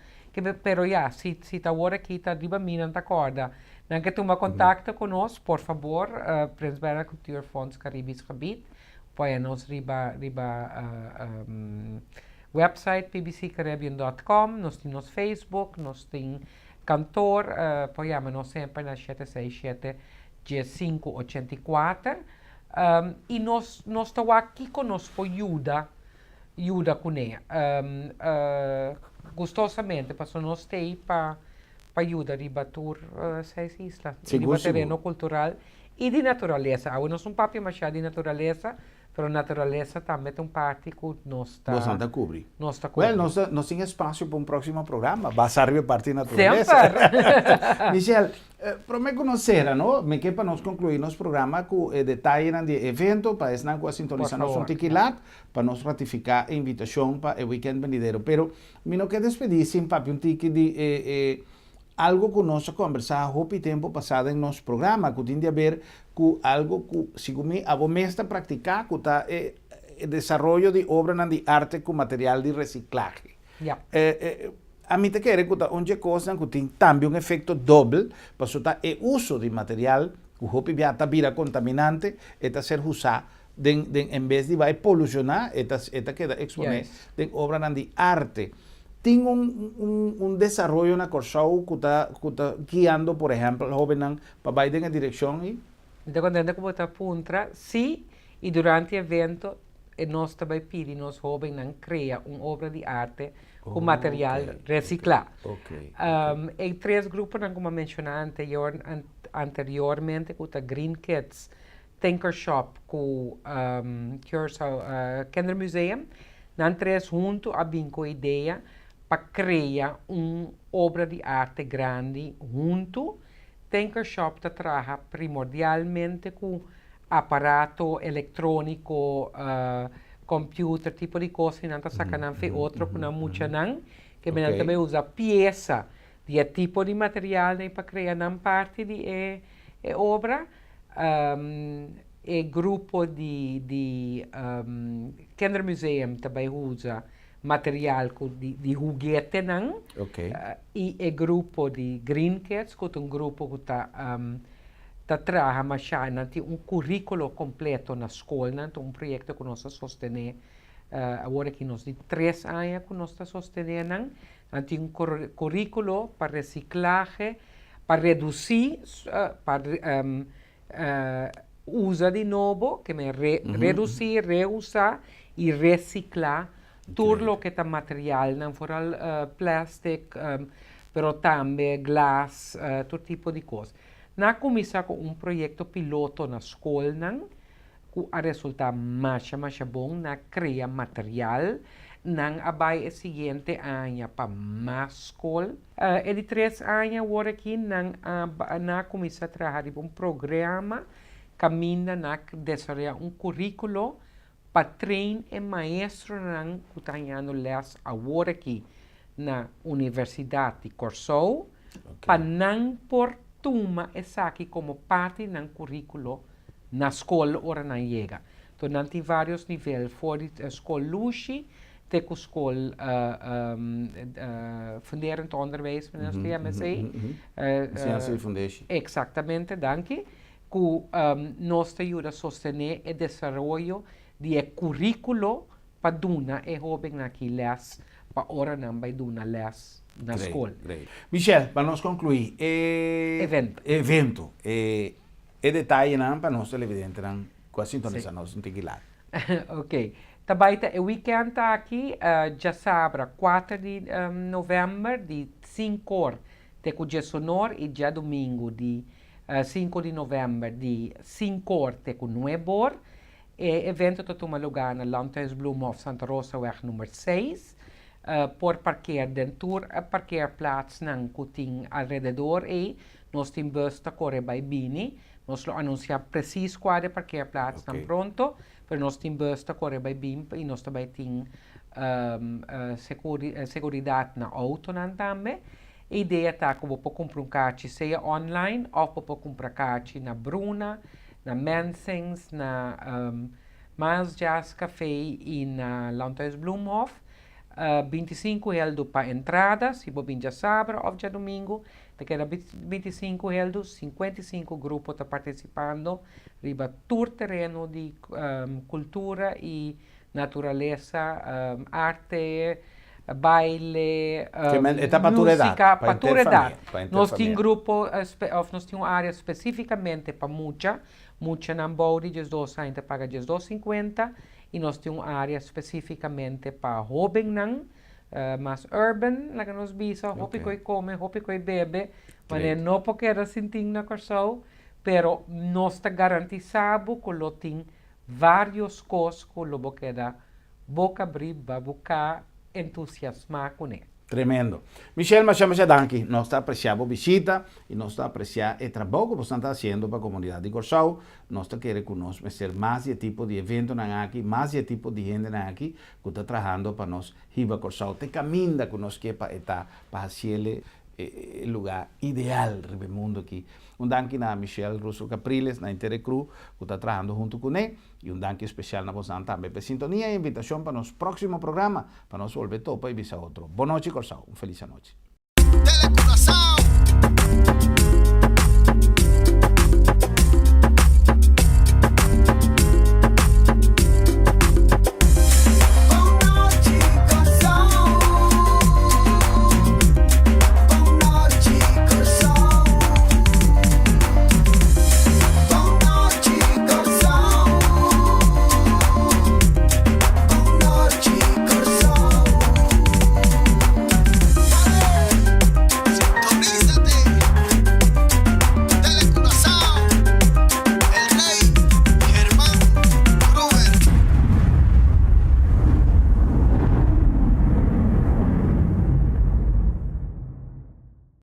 pero ya si si ta awor aki ta riba mi nan ta corda nan ke tuma contacto cu nos por fabor Prins Bernhard Cultuurfonds Caribisch Gebied pone nos riba riba Website pbccaribbean dot com, nos tin nos Facebook, nos tin kantoor, por yama nos semper na 767 1584 i nos nos ta wak kiko nos por yuda yuda kuné gustosamente pasobra nos t'ei pa pa yuda riba tur seis isla riba tereno kultural i di naturalesa. Awe nos no papia masha di naturalesa Pero naturalesa tambe ta un parti ku nos ta. Bosnan ta kubri. Nos ta kubri. Wel, nos ta, nos tin espasio pa un próksimo programa, basá riba e parti naturalesa. Semper! Michelle, promé ku nos sera, no, mi ke pa nos konkluí nos programa ku e detayenan di e evento, pa esnan ku a sintonisá nos un tiki lat, pa nos ratifiká e invitashon pa e wikènt benidero. Pero mi no ke despedí sin papia un tiki di e e Algo ku nos a kombersá hopi tempu pasá den nos programa ku tin di aber ku algo ku segun mi abo mes ta praktiká ku ta e desaroyo di obranan di arte ku material di resiklahe. Ami ta kere ku ta un dje kosnan ku tin tambe un efekto dobel, pasobra ta e uso di material ku hopi bia ta bira kontaminante, e ta ser husá den den en bes di bai polushoná e ta e ta keda eksponé den obranan di arte. Tin un un un desaroyo na Kòrsou ku ta ku ta guiando por ehèmpel hóbennan pa bai den e direkshon ei? Mi ta kontento ku bo ta puntra. Sí, i durante e evento e nos ta bai pidi nos hóbennan krea un obra di arte ku material resiklá. E tres gruponan ku mi a menshoná anterior anteriormente ku ta Green Kids, Tinker Shop ku Curaçao Kindermuseum, nan tres huntu a bin ku e idea pa krea un obra di arte grandi huntu. Tinker Shop ta traha primordialmente ku aparato elektróniko, computer, tipo di kos i nan ta saka nan fe otro ku nan muchanan, ke nan ta bai usa piesa di e tipo di materialnan pa krea nan parti di e e obra. E grupo di di Kindermuseum ta bai usa material ku di di huguetenan i e grupo di Green Kids ku ta un grupo ku ta ta traha masha nan tin un curriculo completo na scolnan ta un proyecto cu nos a sostene awor aki nos di tres aña cu nos ta sostene nan nan tin un curriculo pa reciclahe pa reduci pa usa di nobo ke men reduci reusa y recicla tur loke ta materialnan foral plastic pero tambe glas tur tipo di cos. Nan a kuminsá ku un proyekto piloto na skolnan ku a resultá masha masha bon. Nan a krea material. Nan a bai e siguiente aña pa mas skol. E di tres aña awor aki nan a nan a kuminsá traha riba un programa kaminda nan a desaroyá un kuríkulo pa train e maestronan ku ta hañando lès awor aki na Universidat di Kòrsou pa nan por tuma esaki komo parti di nan kuríkulo na skol ora nan yega. Enton nan tin vários nivel for di skol lushi te ku skol funderend onderwijs, manera nos ta yama esei. Enseñansa di fundeshi. Eksaktamente, danki. Ku nos ta yuda sostené e desaroyo di e kuríkulo pa duna e hóbennan aki lès pa ora nan bai duna lès na skol. Great, great. Michelle, pa nos konkluí e Evento. evento, e e detayenan pa nos televidentenan ku a sintonisá nos un tiki lat. Ok. Ta bai ta e wikènt aki, djasabra kuater di novèmber di sinkor te ku djesonor i djadumingu di sinku di novèmber di sinkor te ku nuebor. E evento ta tuma lugá na Landhuis Bloemhof, Santa Rosaweg number seis. Por parkeer den tur e parkeerplaatsnan ku tin alrededor ei. Nos tin bus ta kore bai bini. Nos lo anunsiá presis kua di e parkeerplaatsnan pronto, pero nos tin bus ta kore bai bin i nos ta bai tin seguridat na outonan tambe. E idea ta ku bo por kumpra un karchi sea online òf bo por kumpra karchi na Bruna, na Mensings, na Miles Jazz Café i na Landhuis Bloemhof. 25 heldu pa entrada, si bo bin djasabra òf djadumingu ta keda 25 heldu, 55 grupo ta partisipando riba tur tereno di kultura i naturalesa, arte, baile, músika, pa tur edat. Nos tin grupo òf nos tin un área spesífikamente pa mucha, muchanan bou di diesdos aña ta paga diesdos sinkuenta i nos tin un área spesífikamente pa hóbennan mas urban laga nos bisa, hopi ku e kome, hopi ku e bebe, manera no por keda sin tin na Kòrsou, pero nos ta garantisá bo ku lo tin Varios kos ku lo bo keda boka bri babuká entusiasmá kuné. Tremendo. Michelle masha masha danki. Nos ta apresiá bo bishita i nos ta apresiá e trabou ku bosan ta hasiendo pa komunidat di Kòrsou. Nos ta kere ku nos mester mas di e tipo di eventonan aki, mas di e tipo di hendenan aki ku ta trahando pa nos hiba Kòrsou te kaminda ku nos ke pa e ta pa hasiele. e lugá ideal riba e mundu akí. Un danki na Michelle Russo Capriles, na henter e crew ku ta trahando huntu kuné i un danki spesial na bosnan tambe pa e sintonia i invitashon pa nos próksimo programa pa nos bolbe topa i bisa otro. Bon nochi Kòrsou, un felis anochi. Tele Curaçao.